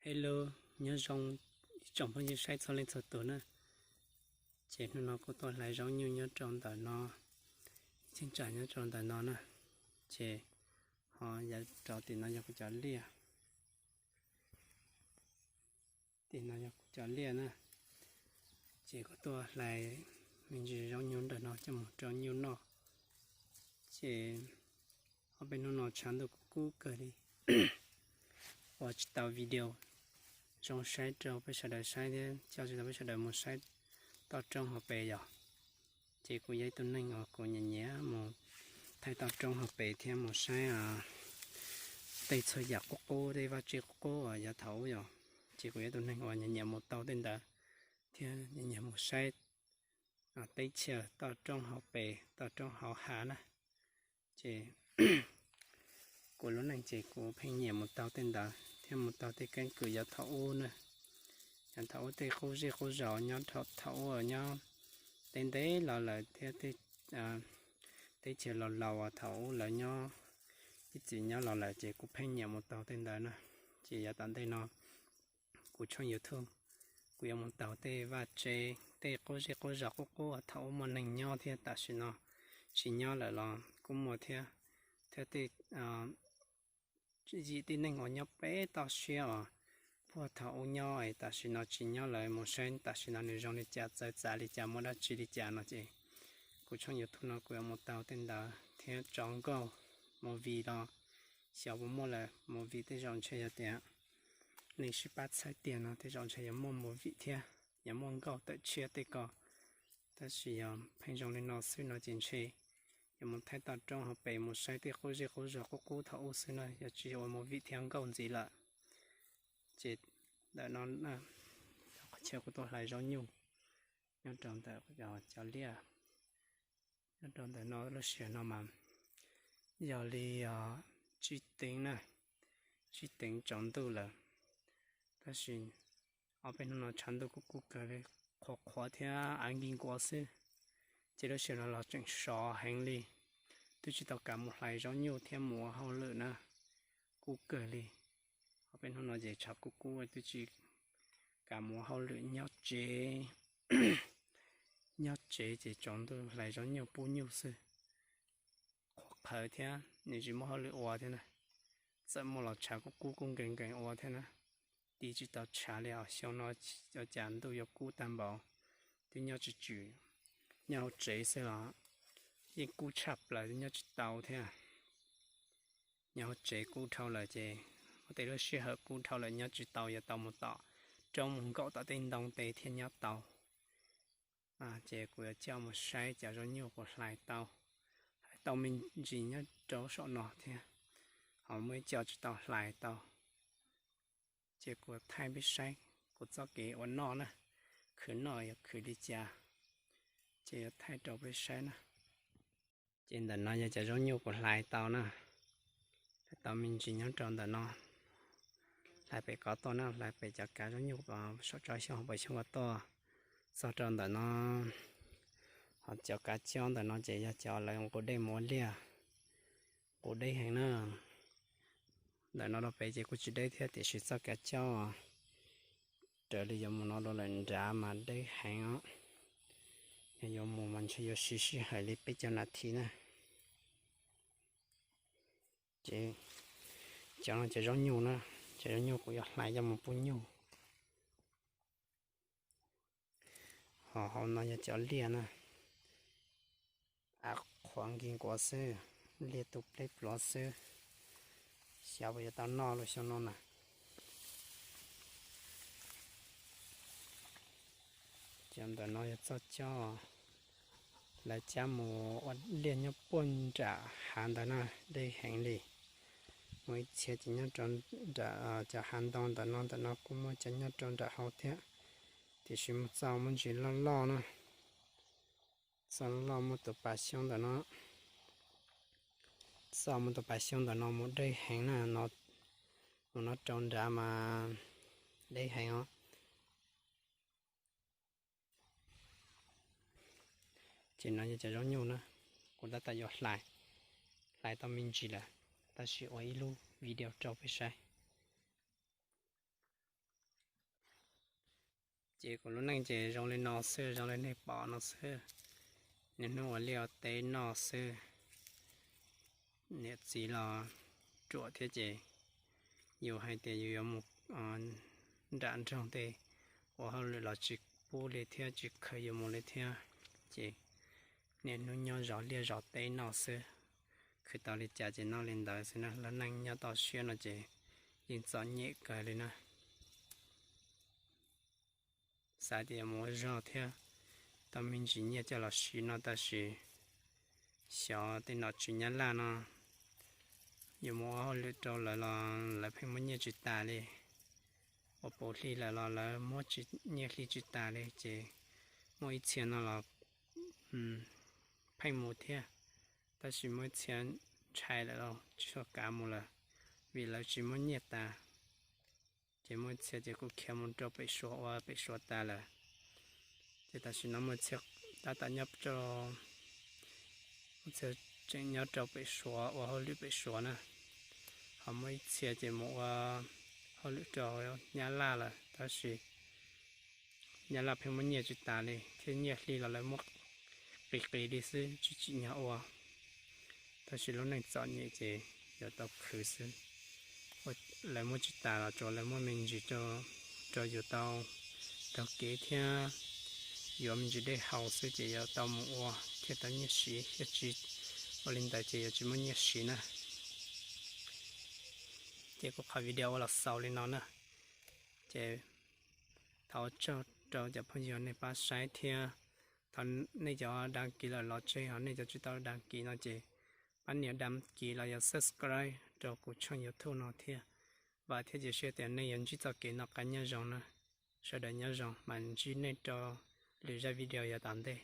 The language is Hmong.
Hello, nyob zoo ib tsoom phooj ywg saib txhua leej txhua tus na. Ces hnub no kuv tuaj hlais zaub nyuj nyob rau ntawm no, cheeb tsam nyob rau ntawm no na. Ces ho yav rau tim no yog kuv cov liaj, tim no yog kuv cov liaj na. Ces kuv tuaj hlais me ntsis zaub nyuj ntawm no coj mus rau nyuj noj. Ces ob peb hnub no tshav ntuj kub kub kawg li, ua tsis tau video zoo saib rau peb sawv daws saib thiab coj tsis tau peb sawv daws mus saib toj roob hauv pes yom. Ces kuv yog ib tug neeg uas kuv nyiam nyiam mus thaij toj roob hauv pes thiab mus saib tej txhua yam qub qub, tej vaj tse qub qub uas yav thaum ub yom. Ces kuv yog ib tug neeg uas nyiam nyiam mus taug tej ntawd thiab nyiam nyiam mus saib teb chaws toj roob hauv pes, toj roob hauv hav na. Ces kuv lub neej ces kuv pheej nyiam mus taug tej ntawd thiab mus taug tej keeb kwm yav thaum ub na. Yav thaum ub tej qub zej qub zos nyob thaum ub nyob teb ntev los lawm thiab teb chaws laus laus uas thaum ub lawv nyob, ib txwm nyob los lawm ces kuv pheej nyiam mus taug tej ntawd na. Ces yav tom ntej no kuv tshooj YouTube kuv yuav mus taug tej vaj tse, tej qub zej qub zos qub qub uas thaum ub muaj neeg nyob thiab tam sim no tsis nyob lawm los kuj muaj thiab, thiab tej yim tib neeg uas nyob pem toj siab uas puag thaum ub nyob es tam sim no tsis nyob lawm, mus saib tam sim no nws zoo li cas, txawv txav li cas, muaj dab tsi li cas no ces kuv tshooj YouTube no kuv yuav mus taug tej ntawd thiab tso nkauj movie los xyov puas muaj lawm. Movie tej zaum ntshe yog tias neeg sib pab txhawb tiag no tej zaum ntshe yuav muaj movie thiab, yuav muaj nkauj tawm tshiab tej ko. Tab sis yog pheej zoo li no xwb no ces ntshe yuav mus thaij toj roob hauv pes mus saib tej qub zej qub zos qub qub thaum ub xwb na, yog tsis ua movie thiab nkauj ntxiv lawm. Ces ntawm no qhov chaw kuv tuaj hlais zaub nyuj nyob rau ntawm cov liaj, nyob rau ntawm no lub sij hawm no mas yog li tsib teev na, tsib teev tsaus ntuj lawm. Tab sis ob peb hnub no tshav ntuj kuj kub kawg li, qhuav qhuav thiab av nkig nkuav xwb, ces lub sij hawm no los tseem sov heev li, twb tsis tau kam mus hlais zaub nyuj thiab mus ua hauj lwm na, kub kawg li. Ob peb hnub no ces tshav kub kub twb tsis kam mus ua hauj lwm, nyob tsev, nyob tsev ces tsaus ntuj hlais zaub nyuj pub nyuj xwb. Qhuav qhawv thiab nws tsis muaj hauj lwm ua thiab na, txawm muaj los tshav kub kub kub nkees nkees ua thiab na, tiv tsis tau tshav li os. Xyoo no ua cas ntuj yuav kub tag npaum, twb nyob tsis tswm, nyob hauv tsev xwb los yeej kub tshaj plaws, twb nyob tsis tau thiab. Nyob hauv tsev kub dhau lawm ces muaj tej lub sij hawm kub dhau lawm nyob tsis tau, yuav tau mus tom roob mus nkaum tom tej ntoo tes thiaj nyob tau. Ces kuv yuav coj mus saib cov zaub nyuj kuv hlais tau, hlais tau me ntsis nyob rau saum no thiab, ho muaj ib co tsis tau hlais tau. Ces kuv thaij peb saib kuv txoj kev ua noj na, khwv noj yuav khwv li cas, ces yuav thaij rau peb saib na. Ces ntawm no yog cov zaub nyuj kuv hlais tau na, hlais tau me ntsis nyob rau ntawm no, hlais pem ko tuaj na, hlais pem cov kav zaub nyuj saum tsob xyoob hauv paus xyoob ko tuaj txog rau ntawm no. Ho cov kav cob ntawm no ces yog cov lawv nqus dej mus ua liaj, nqus deb heev na. Ntawm no rau pem ces kuj tsis deb thiab tiam sis txoj kav cob raws li yuav mus no rau lawm nrad mas deb heev os. Yog yuav mus mas ntshe yuav siv sij hawm li peb caug nas this na. Ces cov no cov zaub nyuj na, cov zaub nyuj kuv yuav hlais coj mus pub nyuj. Ho hauv no yog cov liaj na, av qhuav nkig nkuav xwb, liaj tu pleb pluav xwb, xyov puas yuav tau noj lub xyoo no na. Cov ntawm no yog txoj cob lawv cab mus ua liaj nyob puag nram hav ntawd na, deb heev li. Muaj ib txhia ces nyob rau nram cov hav ntoo ntawm no, ntawm no kuj muaj cov nyob rau nram hauv thiab, tiam sis mus txoj muaj ntsis loj loj na. Txoj loj muaj tus pas xyoob ntawm no, txoj muaj tus pas xyoob ntawm no mus deb heev na, no mus no rau nrad mas deb heev os. Ces no yog cov zaub nyuj na, kuv tab tom yuav hlais, hlais tau me ntsis lawm, tab sis ua ib lub video rau peb saib. Ces kuv lub neej ces zoo li no xwb, zoo li nej pom no xwb. Niaj hnub ua liaj ua teb noj xwb. Niam txiv los ruam thiab ces yus hais tias yus yuav mus nram nroog tej ua hauj lwm los tsis pub li thiab tsis khaws yus mus li thiab. Ces niaj hnub nyob zov liaj zov teb noj xwb, khwv tau li cas ces noj li ntawd xwb na. Lub neej nyob toj siab no ces yeej txom nyem kawg li na. Xav tias yuav mus ua zog thiab tau me ntsis nyiaj coj los siv no tab sis xyov tej nom tswv Nyab Laj no yuav mus ua hauj lwm rau lawv los lawv pheej muab nyiaj tsis tas li. Ua puv hli lawm los lawv muab nyiaj hli tsis tas li ces muaj ib txhia no los pheej mus thiab, tab sis muaj ib txhia ntshai lawm los tsis tshua kav mus lawm vim lawv tsis muaj nyiaj tas. Ces muaj ib txhia ces kuj khiav mus rau pem Suav ua pem Suav tas lawm. Ces tam sim no muaj ib txhia tab tom nyob rau, muaj ib txhia tseem nyob rau pem Suav ua hauj lwm pem Suav na. Ho muaj ib txhia ces mus ua hauj lwm rau Nyab Laj lawm tab sis Nyab Laj pheej muab nyiaj tsis tas li thiab nyiaj hli los lawv muab qis qis li xwb tsis tsim nyog ua. Tab sis lub neej txom nyem ces yuav tau khwv xwb. Lawv muab tsis tas los tsuas lawv muab me ntsis rau yus tau taug kev thiab yuav me ntsis dej haus xwb ces yuav tau mus ua thiaj tau nyiaj siv, yog tsis ua li ntawd ces yuav tsis muaj nyiaj siv na. Ces kuv qhov video ua los xaus li no na. Ces thov ua tsaug rau cov phooj ywg nej pab saib thiab thov nej cov đăng ký lawm los tseg, ho nej cov tsis tau đăng ký no ces pab nias đăng ký los yog subscribe rau kuv channel YouTube no thiab. Vam thiab cia siab tias nej yuav ntsib txoj kev noj qab nyob zoo na. Sawv daws nyob zoo mas ntsib nej rau lwm zaj video yav tom ntej.